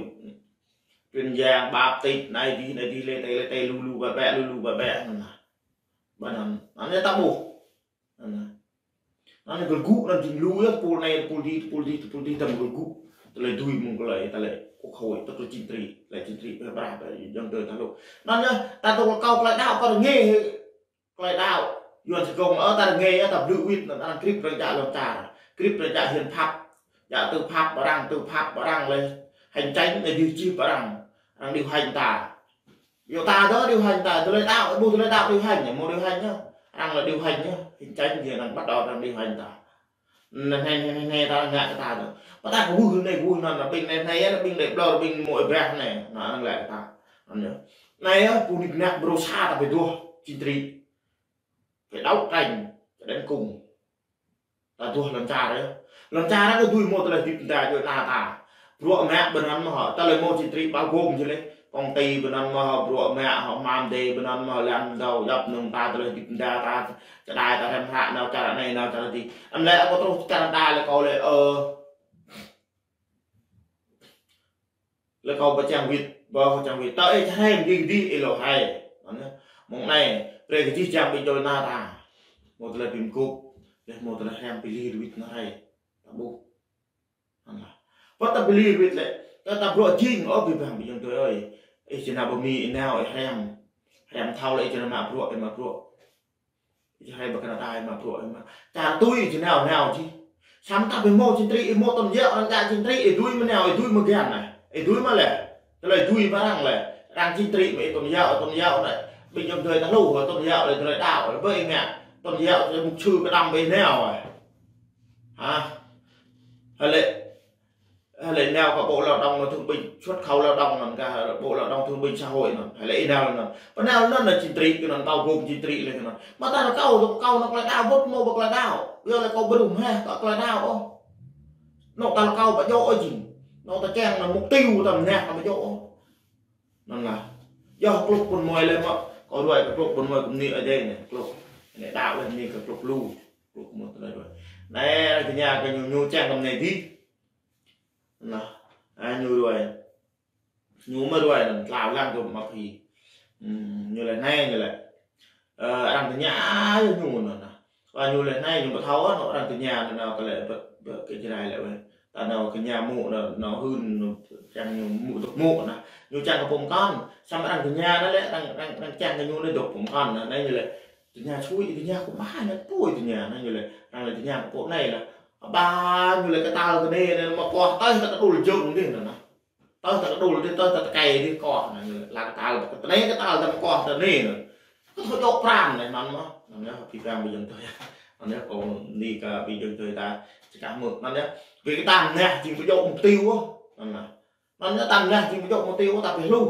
Truyền Giảng, Baptist anai dih, anai dih, lĕ tơi, lĕ tơi lu lu bĕ bĕ, lu lu bĕ bĕ, anŭn lah. Ƀơi anŭn, anŭn yơh ta ƀuh. Anŭn lah. Anŭn gơgŭ anŭn jing lu yơh, ta pul anai, ta pul dih, ta pul dih, ta pul dih, ta gơgŭ. Tơlơi dưi mơ̆ng tơlơi, tơlơi quốc hội, tơlơi chính trị, tơlơi chính trị, blah blah, tơlơi ayŏng adơi ta lu. Anŭn yơh, ta dŏ rơkâo tơlơi đaŏ, ta rơngiă tơlơi đaŏ. Yuan sơgŏng, ơ, ta rơngiă, ơ, ta blŭ wĭt, anŭn arăng krip arăng djă lŏn čar. Krip arăng djă hiến pháp. Djă tư pháp arăng, tư pháp arăng lĕ. Hành chính anai dih jip arăng. Arăng điều hành ta. Yua ta dŏ điều hành ta, tơlơi đaŏ, ƀu tơlơi đaŏ điều hành, mơ̆ điều hành yơh. Arăng lĕ điều hành yơh. Hành chính dih arăng bắt đầu arăng điều hành ta. Anai, anai, anai, anai, ta ngă kơ ta dŏ. Pơtă kơ wưh anai, wưh anŭn, anŭn ƀing anai, anai, anŭn ƀing đe ƀlŏr, ƀing mơ̆ ih brah anai. Anŭn, arăng lĕ kơ ta. Anŭn yơh. Anai yơh, pô nik nak brô sa ta ƀu dŏ, chính trị. Phải đấu tranh cho đến cùng. Ta dŏ lŏn čar yơh. Lŏn čar yơh kơ dưi mơ̆ tơlơi hơdip ta djơ̆ anai ta. Bruă mă ƀơi anŭn mơ̆ hŏ, tơlơi mơ̆ chính trị bao gồm jih lĕ. Công ty ƀơi anŭn mơ̆ hŏ, bruă mă hŏ, mam dê ƀơi anŭn mơ̆ hŏ, lăm dâu, djŏp nung ta tơlơi hơdip ta, ta, čơđai ta rem hră, nao čar anai, nao čar adih. Anŭn lĕ kâo truh čar ta lĕ kâo lĕ, ơ, Lĕ kâo pơčang wĭt, pơčang wĭt. Tơ ih čơhrem dih dih ih lŏ hai. Anŭn yơh. Mơ̆ng anai, brơi kơ jih jang ƀing djuai ania ta. Mơ̆ tơlơi ƀing gŭp, lĕ mơ̆ tơlơi hrem pơlir wĭt anai hai. Ta ƀuh. Anŭn lah. Pơtă pơlir wĭt lĕ, ta, ta bruă jing, ơ, ƀing bang ƀing djuai ơi. Ih či nao ƀơi Mi ih nao ih hrem. Hrem thâo lĕ ih či nao mă bruă, ih mă bruă. Ih hrem ƀơi Canada ih mă bruă, ih mă. Čar tui ih či nao, nao jih. Samơ̆ ta ƀu hmâo chính trị, ih hmâo tôn giáo, arăng djă chính trị, ih dưi mơ̆ nao, ih dưi mơ̆ găn anai. Ih dưi mơ̆ lĕ. Tơlơi dưi mơ̆ arăng lĕ. Arăng chính trị mơ̆ ih tôn giáo, tôn giáo anai. Ƀing djuai ania ta hluh, tôn giáo lĕ tơlơi đaŏ, ƀơi ih ngă. Tôn giáo lĕ mục sư kơđăm ƀơi ih nao. Hă? Hă lĕ. Ơ, lĕ nao kơ Bộ Lao động và Thương binh, xuất khẩu lao động anŭn kơ Bộ Lao động Thương binh Xã hội anŭn. Hă lĕ ih nao anŭn. Pơ nao anŭn anŭn chính trị kơ anŭn, bao gồm chính trị lĕ kơ anŭn. Mơ̆ ta rơkâo dŏ kâo anŭn tơlơi đaŏ, wơ̆t mơ̆ ƀơi tơlơi đaŏ. Yua lĕ kâo ƀu hmâo tơlơi đaŏ ôh. Anŭn ta rơkâo ƀu djơ̆ ôh jing. Anŭn ta čang anŭn mục tiêu ta mơnă ta ƀu djơ̆ ôh. Anŭn lah. Yơh klŭk ƀôn mơi lĕ mơ̆. Kâo ruai kơ klŭk ƀôn mơi kơ mơnuih Ơi Adai anai. Klŭk. Anai đaŏ lĕ mơnuih kơ klŭk lu. Klŭk mơ̆ tơlơi ruai. Anai, anai tơña kơ ñu, ñu čang kơ mơnuih dih. Anŭn lah, a, ñu ruai. Ñu mơ̆ ruai anŭn, tlao lăng dŏ mă phi. Hm, ñu lĕ anai, ñu lĕ. Ơ, arăng tơña, a, ñu anŭn lah. Pơ ñu lĕ anai ñu ƀu thâo, anŭn arăng tơña anŭn, anŭn tơlơi ƀơ̆t, ƀơ̆t kơ Jrai lĕ wĕ. Ta anŭn kơ ñu mŭk anŭn, anŭn hưn, anŭn čang ñu mŭk dŏ mŭk anŭn. Ñu čang kơ pô mơkŏn, samơ̆ arăng tơña anŭn lĕ, arăng, arăng, arăng čang kơ ñu anŭn dŏ pô mơkŏn anŭn, anŭn ñu lĕ. Tơña sui, tơña kơ ƀai anŭn, pô tơña anŭn ñu lĕ. Arăng lĕ tơña kơ pô anai lah. Ƀă ñu lĕ kơtăl tơ anai, anŭn mơ̆ kŏh tơi tơ kơdul jơ̆ng dih anŭn. Tơi tơ kơdul dih, tơi tơ tơkai dih kŏh anŭn ñu lĕ. Lah kơtăl tơ anai, kơtăl tơ kŏh tơ anai anŭn. Kơ thâo djơ̆ pran anŭn mơ̆n. Anŭn yơh, abih bang ƀing ayŏng adơi. Anŭn yơh, kâo ni kơ abih bang ayŏng adơi ta čơkă hmư̆. Anŭn yơh, wĕ kơ ta mơnah jing ƀu djơ̆ mục tiêu ôh. Anŭn lah. Anŭn yơh, ta mơnah jing ƀu djơ̆ mục tiêu ôh, ta pơhluh.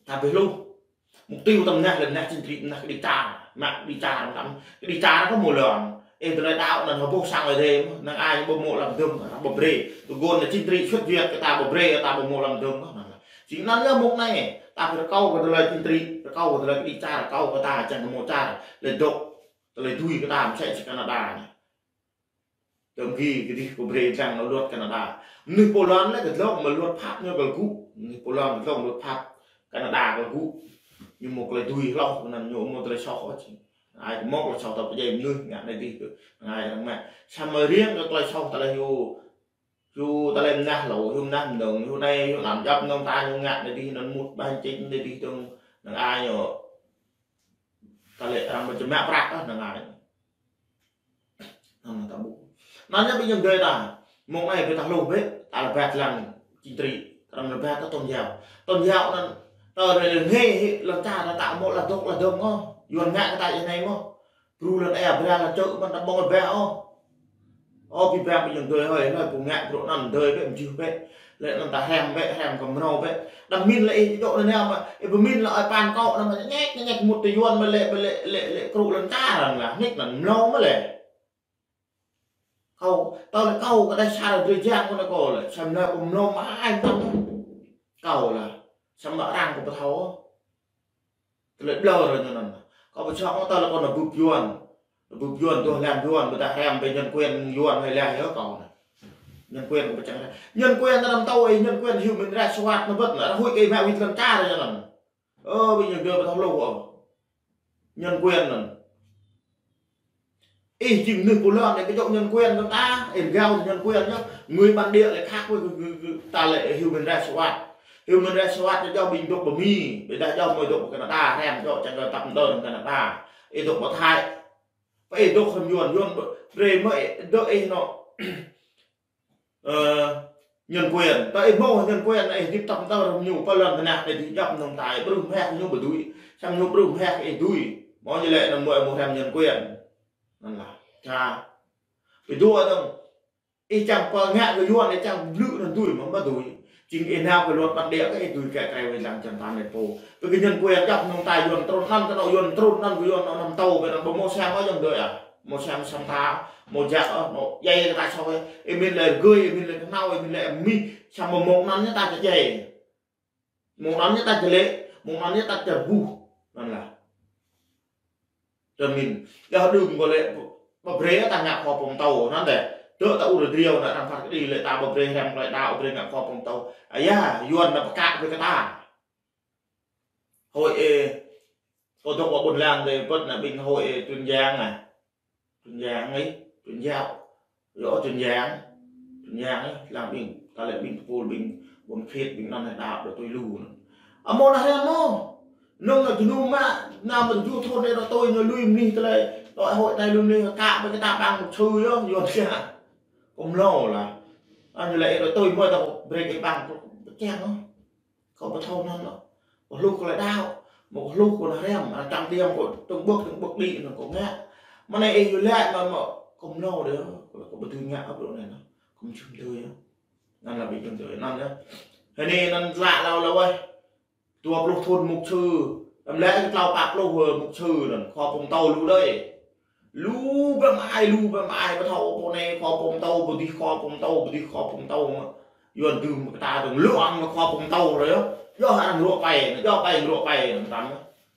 Ta pơhluh. Mục tiêu ta mơnah lĕ mơnah chính trị, mơnah kơđi čar. Mă kơđi čar, mơnah kơđi čar kơ mơ̆ lŏn. Ih tơlơi đaŏ anŭn hơbôh sang Ơi Adai mơ̆n, năng ai ƀu mŭk lăm dơ̆ng, ƀu brơi. Tơguan anŭn chính trị xuất việt kơ ta ƀu brơi, ta ƀu mŭk lăm dơ̆ng. Anŭn lah. Jing anŭn yơh mông anai, ta pơrơkâo kơ tơlơi chính trị, rơkâo kơ tơlơi kơđi čar, rơkâo kơ ta čang kơ mơ̆ čar, lĕ dŏ, tơlơi dưi kơ ta mơsĕ si Canada anai. Tơm gih kơdih kơ brơi lăng anŭn luật Canada. Mơnuih pô lŏn lĕ kơ dlông mă luật pháp ñu kơ gŭ. Mơnuih pô lŏn kơ dlông luật pháp Canada kơ gŭ. Ñu mŭk tơlơi dưi hloh, anŭn ñu mŭk tơlơi soh ôh jing. Ai kơ mŭk tơlơi soh ta pơdjai mơnuih ngă anai dih kơ. Ai arăng mă. Samơ̆ riêng kơ tơlơi soh tơlơi hyu Hyu tơlơi mơnah hlâo, hyu mơnah mơnơ̆ng, hyu anai, hyu anŭn djŏp mơnơ̆ng ta ñu ngă anai dih, anŭn mŭt ƀañ čĕ anai dih dơ̆ng, năng ai ñu. Tơlơi arăng ƀu čơmă prăk ah, năng ai. Anŭn ta ƀuh. Anŭn yơh ƀing ayŏng adơi ta, mông anai ƀing ta hluh bĕ, ta rơbat lăng chính trị, ta rơbat kơ tôn giáo. Tôn giáo anŭn, tơlơi lĕ ngă hĭ, lŏn čar ta ta mŭk lăm dŏ lăm dơ̆ng ôh, Yuan ngă kơ ta anai mơ̆n. Bru lŏn ia bra lŏn čư̆ mơ̆n ta ƀơ̆ng ƀĕ ôh. Ơ, abih bang ƀing ayŏng adơi hơi, hơi pô ngă bruă anŭn adơi bĕ, mơjưh bĕ. Lĕ anŭn ta hrăm bĕ, hrăm kơ mrâo bĕ. Đăm min lĕ ih djơ̆ anŭn anai mơ̆n, ih pơmin lĕ ơi păn kâo anŭn mơ̆n, ñĕk, ñĕk mŭt tơ Yuan mơ̆n lĕ, mơ̆n lĕ, lĕ, lĕ kru lŏn čar anŭn lah, ñĕk anŭn mlâo mơ̆n lĕ. Kâo, tơl kâo kơ đah sa drơi jang kơ anŭn kâo lĕ, samơ̆ lĕ kâo mlâo mă ai mơ̆n. Kâo lah, samơ̆ arăng kâo ƀu thâo. Tơlơi ƀlŏr ñu anŭn. Kâo ƀu čŏk ôh tơlơi kâo anŭn bưp Yuan. Bưp Yuan, dŏ lăm Yuan, ƀôdah hrăm ƀing nhân quyền Yuan hơi lah yơh kâo anŭn. Nhân quyền kâo ƀu čang. Nhân quyền anŭn tơlơi, nhân quyền human rights watch anŭn ƀơ̆t anŭn, huĭ kơ mă wĭt lŏn čar ñu anŭn. Ơ, ƀing ñu dŏ ƀu thâo hluh ôh. Nhân quyền anŭn. Ih jing mơnuih pô lŏn anai kơ dŏ nhân quyền anŭn ta, ih rơgao nhân quyền ñu. Người bản địa lĕ khác với, với, với, ta lĕ human rights watch. Human rights watch ñu djŏ ƀing dŏ ƀơi Mi, ƀôdah djŏ mơ̆ dŏ ƀơi Canada, hrăm djŏ čang kơ tăp mơdơr Canada. Ih dŏ ƀơi Thái. Pơ ih dŏ hrŏm Yuan, Yuan ƀu brơi mơ̆ ih dŏ ih anŭn. Ơ, nhân quyền, tơl ih mơ̆ nhân quyền, ih djŏp tăp mơdơr ñu pơ lŏn tơnah, ih djŏp mơ̆ng ta, ih brơi mơak ñu ƀu dưi. Samơ̆ ñu brơi mơak ih dưi. Mơ̆ ñu lĕ anŭn mơ̆ ih mơ̆ hrăm nhân quyền. Anŭn lah. Ča. Ƀu dưi dơ̆ng. Ih čang pơngă kơ Yuan, ih čang blư̆ anŭn dưi, mơ̆ ƀu dưi. Jing ih nao kơ luật bản địa kơ ih dưi kơ kreo ih lăng čang ta anai pô. Pơ kơ nhân quyền djŏp mơ̆ng ta Yuan trŭn anŭn, kơ anŭn Yuan trŭn anŭn, kơ Yuan anŭn năm tàu, kơ anŭn ƀu mơ̆ sang ôh ayŏng adơi ah. Mơ̆ sang sam ta, mơ̆ jak ôh, mơ̆ djai kơ ta soh. Ih min lĕ rơgơi, ih min lĕ kơhnâo, ih min lĕ mih, samơ̆ mông anŭn ñu ta čơdjai. Mông anŭn ñu ta čơlĕ, mông anŭn ñu ta čơbuh. Anŭn lah. Tơl min, yua hơđưm kơ lĕ, ƀu brơi ta ngă khua pơtao, anŭn dêh. Tơl ta ur driâo, anŭn arăng phat kơđi lĕ ta ƀu brơi hrăm tơlơi đaŏ, ƀu brơi ngă khua pơtao. Ơ yơh, Yuan anŭn pơkă brơi kơ ta. Hơi ê, kâo dŏ ƀơi ƀôn lan dêh, ƀơ̆t anŭn ƀing hơi ê, Tuyên Giang anai. Tuyên Giang ih, Tuyên Giang. Yua Tuyên Giang. Tuyên Giang ih, lăng ƀing, ta lĕ ƀing tơpul, ƀing ƀôn phiêt, ƀing anŭn hơđăp dŏ tui lu anŭn. Amâo anŭn hrăm mơ̆. Nơ̆ng anŭn jơnum mă, năm mơ̆n ju thun anai dŏ tui ñu lui mơnuih tơlơi. Dŏ hơi anai lui mơnuih kă ƀơi kơ ta ƀăng mŭk sư yơh, Yuan sia. Kâo mlâo lah. Anŭn lĕ dŏ tui mơ̆ ta brơi kơ ƀăng, kâo ƀu čang ôh. Kâo ƀu thâo anŭn ôh. Kâo hluh kơ tơlơi đaŏ. Mơ̆ kâo hluh kơ anŭn hrăm. Anŭn čang tiăm kâo tơ̆ng ƀơ̆k, tơ̆ng ƀơ̆k đĭ anŭn kâo ngă. Mơ̆ anai ih yua lĕ mơ̆, mơ̆ kâo mlâo dêh. Kâo, kâo ƀu dưi ngă ôh bruă anai anŭn. Kâo mơ̆ jum tui yơh. Anŭn lah ƀing jum tui anŭn yơh. Hơnĭ anŭn lă lâo lâo weh. Dua pluh thun mŭk sư. Lăm lĕ kơ tlâo pă pluh, ơ, mŭk sư anŭn. Khua pơtao lu đơi. Lu ƀăng ai, lu ƀăng ai, ƀu thâo pô anai khua pơtao, ƀu dih khua pơtao, ƀu dih khua pơtao mơ̆. Yuan dưm kơ ta dơ̆ng lu ang khua pơtao rồi yơh. Yua hăng ruă pai, yua pai ruă pai anŭn tăm.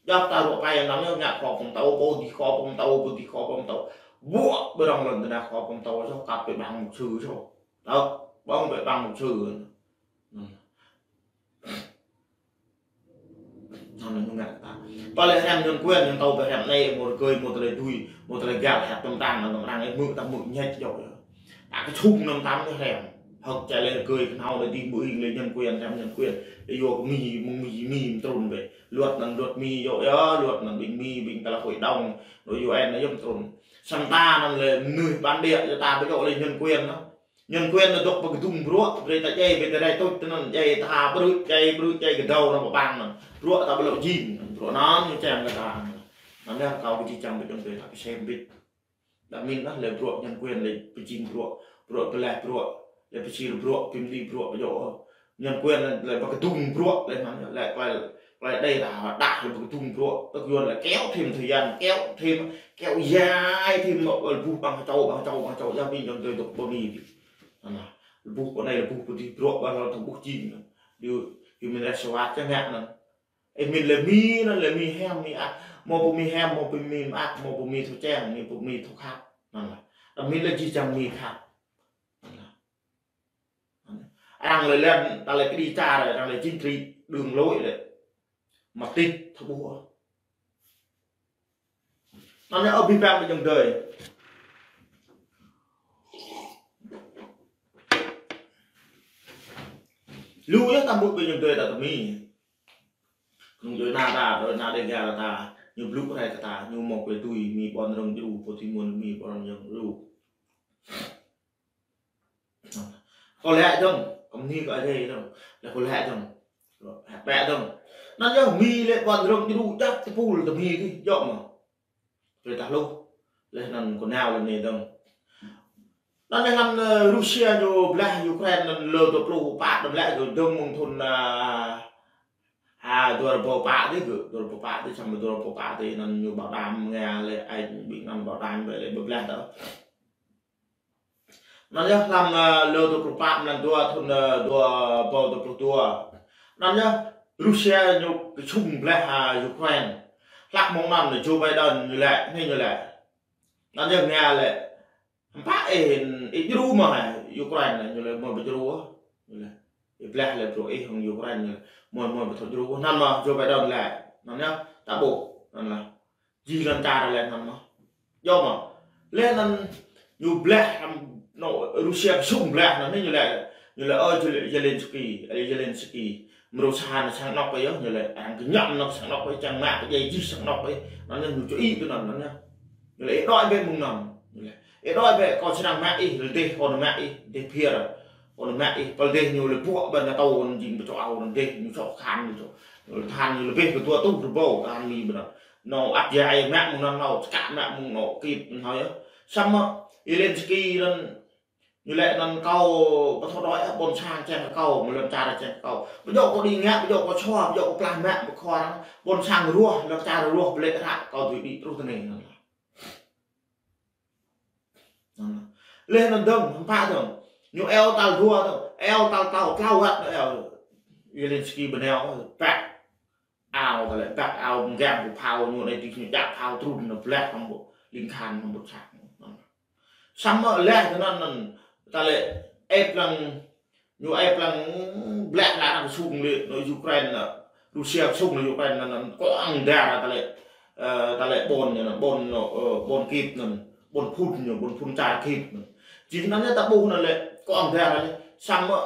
Yua ta ruă pai anŭn yơh, ngă khua pơtao, ƀu dih khua pơtao, ƀu dih khua pơtao. Ƀuh, ƀơi rŏng lŏn tơnah khua pơtao, yua kăp ƀơi ƀăng mŭk sư yơh. Tơ̆, ƀơ̆ng ƀơi ƀăng mŭk sư. Anŭn ñu ngă kơ ta. Pơ lĕ hrăm nhân quyền, ñu tơl pơ hrăm anai, mơ̆ rơgơi, mơ̆ tơlơi tui, mơ̆ tơlơi găl, hăp tơm tang, anŭn arăng ĕp mơ̆ ta mơ̆ ñĕt jŏk yơh. Ta kơ sung anŭn tơm kơ hrăm. Hơ̆k čai lĕ rơgơi kơ hnâo lĕ dih mơ̆ ing lĕ nhân quyền, hrăm nhân quyền. Lĕ yua kơ Mi, mơ̆ng Mi, Mi mơ̆ trŭn bĕ. Luật anŭn luật Mi yơh, luật anŭn ƀing Mi, ƀing tơlơi hội đồng, anŭn U N anŭn yơh mơ̆ trŭn. Samơ̆ ta anŭn lĕ mơnuih bản địa, yua ta ƀu djơ̆ lĕ nhân quyền anŭn. Nhân quyền anŭn dŏ pơ kơdŭng bruă, brơi ta djai, brơi ta rai tŭč tơ anŭn, djai ta ha brư̆, djai brư̆, djai kơdâo anŭn pơpăng anŭn. Bruă ta ƀu lŏ jing, bruă anŭn ñu čang kơ ta. Anŭn yơh kâo ƀu či čang ƀu djơ̆ brơi ta kơsem bĭt. Đa min anŭn lĕ bruă nhân quyền lĕ pơjing bruă, bruă pơleh bruă, lĕ pơsir bruă, pơmĭn bruă, ƀu djơ̆. Nhân quyền lĕ pơ kơdŭng bruă lĕ anŭn, lĕ klai, klai đei ta đah lĕ pơ kơdŭng bruă. Tơl yuan lĕ kéo thêm thời gian, kéo thêm, kéo dài thêm, lĕ buh ƀăng čô, ƀăng čô, ƀăng čô, yua ƀing dŏ tơlơi dŏ pơ Mi. Anŭn, lĕ buh pơ anai, lĕ buh pơ dih, bruă ƀu lŏ thâo buh jing. Điều, human rights watch čang ngă anŭn. Ơ, Mi lĕ Mi anŭn lĕ Mi hiam, Mi ăt. Mơ̆ pơ Mi hiam, mơ̆ pơ Mi mơak, mơ̆ pơ Mi thâo čang, mơ̆ pơ Mi thâo khăp. Anŭn lĕ. Đa min lĕ jih jang Mi khăp. Anŭn lĕ. Arăng lĕ lĕ, ta lĕ kơđi čar, arăng lĕ chính trị, đường lối lĕ. Mă tĭt thâo ƀuh. Anŭn yơh, ơ, abih bang ƀing ayŏng adơi. Lu yơh ta mŭt ƀing ayŏng adơi ta tơ Mi. Kơnŭng djuai ana ta, djuai ana Đêga ta, ñu blŭ rai kơ ta, ñu mơ̆ kơ tui Mi ƀôn rơ̆ng djru, pô ti môn Mi ƀôn rơ̆ng djru. Kâo lĕ dơ̆ng, kâo mơni kơ Adai dơ̆ng, lĕ kâo lĕ dơ̆ng. Lĕ dơ̆ng. Anŭn yơh Mi lĕ ƀôn rơ̆ng djru djăp tơpul tơ Mi dih, djơ̆ mơ̆. Brơi ta hluh. Lĕ anŭn kâo nao lĕ anai dơ̆ng. Anŭn lĕ anŭn, ơ, Russia ñu blah Ukraine anŭn lơ dua pluh pă anŭn lĕ dơ̆ng mơ̆ng thŭn, ơ, ha, dua rơbâo pă dih gơ̆, dua rơbâo pă dih, samơ̆ dua rơbâo pă dih anŭn ñu bảo đảm Nga lĕ, ai ƀing anŭn bảo đảm ƀĕ lĕ ƀu blah dơ̆ng. Anŭn yơh hlăm, ơ, lơ dua pluh pă mlan dua thŭn, ơ, dua rơbâo dua pluh dua. Anŭn yơh Russia ñu kơsŭng blah, ơ, Ukraine. Hlăk mơ̆ng anŭn Joe Biden ñu lĕ, anai ñu lĕ. Anŭn yơh Nga lĕ. Hơpă ih, ih djru mơ̆ hă Ukraine ñu lĕ, mơ̆ ƀu djru ôh. Ñu lĕ. Ih blah lĕ bruă ih hăng Ukraine ñu lĕ. Mơ̆, mơ̆ ƀu thâo djru ôh. Anŭn mơ̆ Joe Biden lĕ. Anŭn yơh, ta ƀuh. Anŭn lĕ. Jih lŏn čar lĕ anŭn mơ̆. Djơ̆ mơ̆. Lĕ anŭn ñu blah, anŭn, anŭn Russia kơsŭng blah anŭn ñu lĕ. Ñu lĕ, ơ, Zel-, Zelensky, ơ, Zelensky. Mrô sa anŭn sang anŏ kơ yơh, ñu lĕ, arăng kơñăm anŏ sang anŏ kơ yơh, čang mă kơ djai jih sang anŏ kơ yơh. Anŭn yơh ñu čuh ih tui anŭn, anŭn yơh. Ñu lĕ, ih đuaĭ bĕ mơ̆ng anŭn. Ñu lĕ, ih đuaĭ bĕ, kâo srăng mă ih, rơdêh kâo anŭn mă ih, rơdêh phiơr. Kâo anŭn mă ih, pơl rơdêh ñu lĕ buă ƀơi NATO anŭn jing pơčô ao anŭn rơdêh, ñu čŏk khan ñu čŏk. Ñu lĕ tơhan ñu lĕ bĕ kơ dua rơtuh rơbâo tơhan Mi ƀơi anŭn. Anŭn ăt jai mă mơ̆ng anŭn, anŭn čơkă mă mơ̆ng anŭn kit anŭn yơh. Samơ̆ Zelensky anŭn ñu lĕ anŭn kâo ƀu thâo đuaĭ, ƀôn sang čang kơ kâo, mơ̆ lŏn čar čang kơ kâo. Ƀu djơ̆ kâo đĭ ngă, ƀu djơ̆ kâo sua, ƀu djơ̆ kâo plah mă, ƀu khua arăng. Ƀôn sang ruah, lŏn čar ruah, ƀlĕ hră, kâo tui đĭ truh tơ anai anŭn. Anŭn. Lĕ anŭn dơ̆ng, hơpă dơ̆ng. Ñu iâu tal dua dơ̆ng, iâu tal tlâo, tlâo wơ̆t ñu iâu. Zelensky bơnai, pă. Ao, ta lĕ pă ao mơ̆ng gam ƀu phao ñu anai dih ñu djăp phao trŭn anŭn blah hăng ƀu ling khan hăng ƀu sat. Samơ̆ lĕ tơ anŭn anŭn, ta lĕ ĕp lăng, ñu ĕp lăng blah lăng kơsŭng lĕ anŭn Ukraine anŭn, Russia kơsŭng anŭn Ukraine anŭn, anŭn kŏng dar ta lĕ, ơ, ta lĕ ƀôn anŭn, ƀôn anŭn, ơ, ƀôn Kyiv anŭn, ƀôn phŭn ñu, ƀôn phŭn čar Kyiv anŭn. Jing anŭn yơh ta ƀuh anŭn lĕ kŏng dar lĕ, samơ̆ ƀu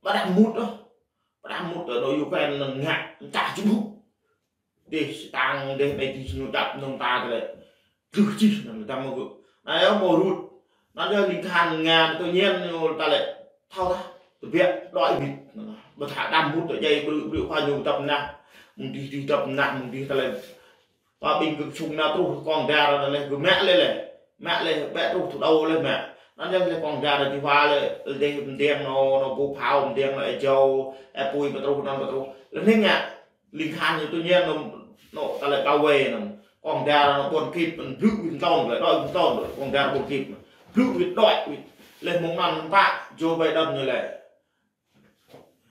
đaŏ mŭt ôh. Pơđăm mŭt tơ anŭn Ukraine anŭn ngă, čah jơnum. Dêh, sơtang, dêh, anai dih ñu djăp anŭn ta tơ lĕ. Truh jih anŭn ta mơ̆ gơ̆. Anai yơh mơ̆ rut. Anŭn yơh ling khan Nga tự nhiên ñu ta lĕ. Thâo tah. Tơbiă đuaĭ wĭt. Ƀu thâo pơđăm mŭt tơ djai ƀrư̆ ƀrư̆ khua ñu dăp mơnah. Mơ̆ng dih dih dăp mơnah, mơ̆ng dih ta lĕ. Pơ ƀing kơsŭng anŭn truh kŏng dar anŭn lĕ, gơ̆ mă lĕ lĕ. Mă lĕ, bĕ truh thủ đô lĕ mă. Anŭn yơh lĕ kŏng dar dih wa lĕ, dêh mơdiang anŭn, anŭn ƀu phao mơdiang anŭn, ơ, jâo, ơ, apui ƀu truh, anŭn ƀu truh. Lĕ anai ngă, ling khan ñu tự nhiên anŭn, anŭn, ta lĕ bảo vệ anŭn. Kŏng dar anŭn ƀôn Kyiv, anŭn blŭ wĭt tơl, lĕ đuaĭ wĭt tơl, kŏng dar ƀôn Kyiv. Blŭ wĭt đuaĭ wĭt. Lĕ mơ̆ng anŭn hơpă, Joe Biden ñu lĕ.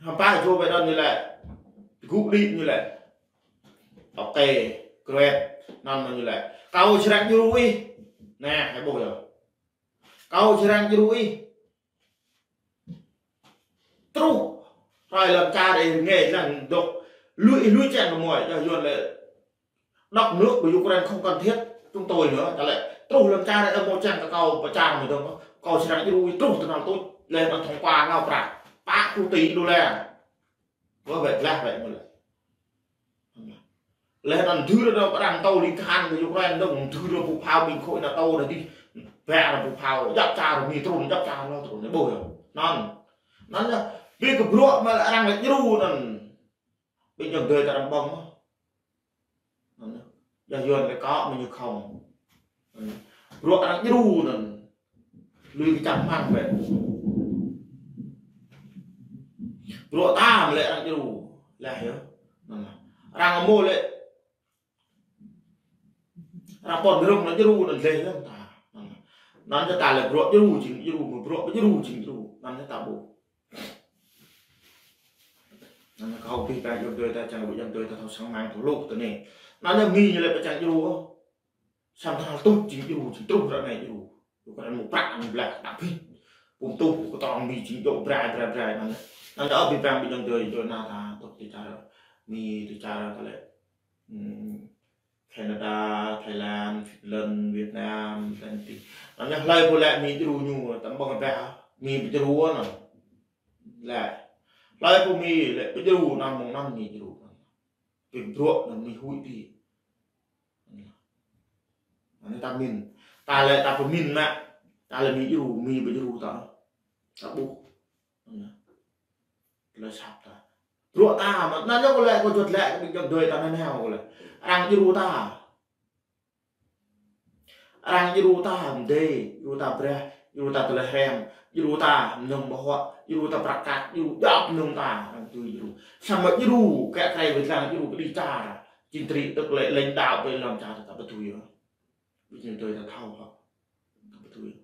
Hơpă Joe Biden ñu lĕ. Gŭ đĭ ñu lĕ. Ok, great. Anŭn mơ̆ ñu lĕ. Kâo srăng djru ih. Anai, hơbôh yơh. Kâo srăng djru ih. Truh. Hrơi lŏn čar ih rơngai lăng dŏ. Lui, lui čang kơ mơi, yua Yuan lĕ: Đất nước của Ukraine không cần thiết chúng tôi nữa. Tơlơi truh lŏn čar ih hmâo čang kơ kâo pơčang mơ̆ng dơ̆ng, kâo srăng djru ih truh tơhnal tuč, lĕ anŭn thông qua ngă prăk pă pluh tỉ đô la. Wơ̆t wơ̆t lah wơ̆t mơ̆n lĕ. Lĕ anŭn dư rơ arăng tâo ling kahan kơ Ukraine dơ̆ng, dư rơ pŭ phao ƀing khối NATO đa dih, bĕ rơ pŭ phao, djăp čar Mi trŭn, djăp čar lŏ trŭn, ƀôh yơh. Anŭn. Anŭn yơh, ƀing kơ bruă mơ̆ lĕ arăng lĕ djru anŭn. Ƀing ayŏng adơi ta arăng ƀơ̆ng mơ̆. Anŭn yơh. Yua Yuan lĕ có mà như không. Anŭn yơh. Bruă arăng djru anŭn. Lui kơ čang hmăng wơ̆t. Bruă ta mơ̆ lĕ arăng djru. Lah yơh. Anŭn yơh. Arăng hmâo lĕ. Arăng pơ̆n rơ̆ng anŭn djru anŭn lĕ yơh ta. Anŭn yơh. Anŭn yơh ta lĕ bruă djru jing djru, mơ̆ bruă ƀu djru jing djru. Anŭn yơh ta ƀuh. Anŭn yơh kâo ƀing ta ayŏng adơi ta čang ƀing ayŏng adơi ta thâo sang mang thâo hluh tơ anai. Anŭn yơh Mi ñu lĕ pơčang djru ôh. Samơ̆ tơhnal tuč jing djru, jing truh ră anai djru. Yua kơ anŭn mơ̆ prăk anŭn blah đa pit. Pum tuh kơ tơrong Mi jing djru brai, brai, brai anŭn yơh. Anŭn yơh ƀing bang ƀing ayŏng adơi, ayŏng adơi ta tŏk ti čar Mi ti čar ta lĕ. Hmm. Canada, Thái Lan, Finland, Việt Nam, tơl ti. Anŭn yơh hlơi pô lĕ Mi djru ñu, tăm ƀơ̆ng ƀĕ, Mi pơdjru anŭn. Lĕ. Hlơi pô Mi lĕ pơdjru anŭn mơ̆ng anŭn Mi djru. Ƀing bruă anŭn Mi huĭ dih. Anŭn ta min. Ta lĕ ta pơmin mă. Ta lĕ Mi djru, Mi pơdjru ta. Ta ƀuh. Anŭn yơh. Tơlơi sap ta. Bruă ta mơ̆, anŭn yơh kâo lĕ, kâo juăt lĕ, kơ ƀing ayŏng adơi ta anŭn yơh kâo lĕ. Arăng djru ta. Arăng djru ta mơdê, djru ta braih, djru ta tơlơi hrăm, djru ta mơnơ̆ng ƀơhuă, djru ta prăk kăk, djru djŏp mơnơ̆ng ta, arăng tui djru. Samơ̆ djru, kĕ krei wơ̆t lăng djru kơ đi čar. Chính trị tức là lãnh đạo ƀơi lŏn čar ta ƀu tui yơh. Ƀing ayŏng adơi ta thâo hŏ. Ta ƀu tui yơh.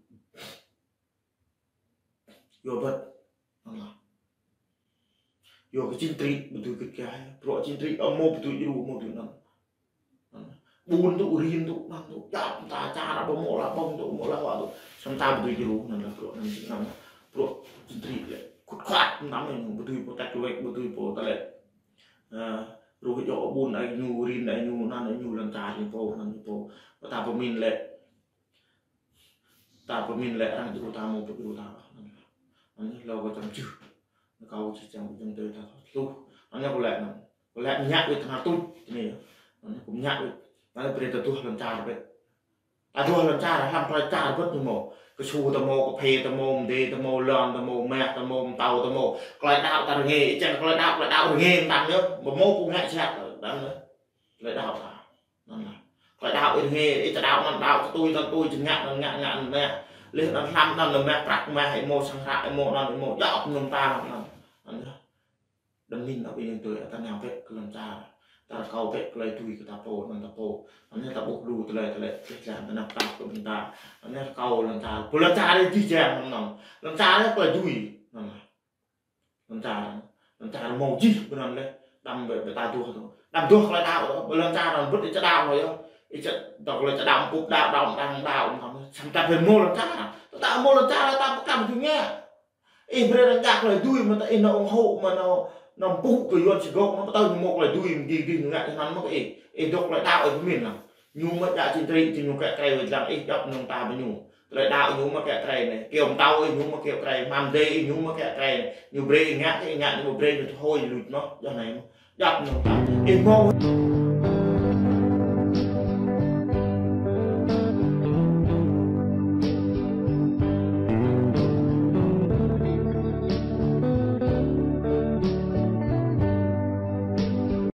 Yua wơ̆t. Anŭn lah. Yua kơ chính trị ƀu dưi git gai. Bruă chính trị hmâo ƀu dưi djru, hmâo ƀu dưi anŭn. Ƀun tŭ, rin tŭ, anŭn tŭ, djŏp ta čar ƀu hmâo lah ƀơ̆ng tŭ, hmâo lah huă tŭ. Samơ̆ ta ƀu dưi djru, anŭn lah bruă anŭn jing anŭn. Bruă chính trị lĕ khut khat, anŭn mơ̆n ƀu dưi pô tĕk lĕ, ƀu dưi pô tơlơi. Ơ, ruh djŏ ƀun ai ñu, rin ai ñu, anŭn ai ñu, lŏn čar ñu pô, anŭn ñu pô. Pơ ta pơmin lĕ. Ta pơmin lĕ arăng djru ta mơ̆ ƀu djru ta. Anŭn yơh hlâo kơ čăm čưh. Kâo či čang ƀing ayŏng adơi ta thâo hluh. Anŭn yơh kâo lĕ anŭn. Kâo lĕ mơñă wơ̆t tơhnal tuč anai yơh. Anŭn yơh kâo mơñă wơ̆t. Anŭn yơh brơi ta duah lŏn čar wơ̆t. Ta duah lŏn čar, hlăm tơlơi čar wơ̆t ñu hmâo. Kơsu ta hmâo, kơphê ta hmâo, mơdê ta hmâo, lŏn ta hmâo, mah ta hmâo, mơtâo ta hmâo. Tơlơi đaŏ ta rơngiă, čang tơlơi đaŏ, tơlơi đaŏ rơngiă mơtam yơh. Ƀu hmâo pô ngă siap ta, đăm yơh. Tơlơi đaŏ ta. Anŭn lah. Tơlơi đaŏ ih rơngiă, ih či đaŏ anŭn đaŏ, či tui anŭn tui, či ngă anŭn ngă, ngă anŭn ngă. Leh anŭn hlăm anŭn lĕ mah prăk mah, ih hmâo sang hră, ih hmâo anŭn, ih hmâo djŏp mơnơ̆ng ta anŭn. Anŭn lah. Đăm min ƀing ayŏng adơi, ta nao bĕ kơ lŏn čar. Ta rơkâo bĕ tơlơi dưi kơ ta pô, anŭn ta pô. Anŭn yơh ta ƀuh lu tơlơi, tơlơi tơlơi jing ta nao prăk kơ ƀing ta. Anŭn yơh rơkâo lŏn čar. Pơ lŏn čar ih jih jang anŭn. Lŏn čar ih tơlơi dưi. Anŭn lah. Lŏn čar, lŏn čar hmâo jih ƀơi anŭn leh, đăm ƀĕ, ƀĕ ta duah tŭ. Đăm duah tơlơi đaŏ tŭ, ƀơi lŏn čar anŭn ƀu ih či đaŏ ôh yơh. Ih či dŏ tơlơi či đaŏ pŭp đaŏ, đaŏ mơtam, đaŏ mơtam. Samơ̆ ta ƀu hmâo lŏn čar, ta ƀu hmâo lŏn čar, ta ƀu kăm dưi ngă. Ih brơi arăng djă tơlơi dưi mơ̆ ta ih nao ủng hộ mơ̆ nao, nao pŭ kơ Yuan či gŏ, nao pơtao ñu hmâo tơlơi dưi mơ̆ gih gih ngă tơhnal mơ̆ kơ ih. Ih dŏ tơlơi đaŏ ih pơmin lah. Ñu mă djă chính trị, ñu kĕ krei wơ̆t lăng ih djŏp mơnơ̆ng ta ƀơi ñu. Tơlơi đaŏ ñu mă kĕ krei anai. Kơyâo mơtâo ih ñu mă kĕ krei, hmam mơdê ih ñu mă kĕ krei anai. Ñu brơi ih ngă, ih ngă, ñu ƀu brơi ñu tui hôi lui mơ̆. Yua anai mơ̆. Djŏp mơnơ̆ng ta. Ih hmâo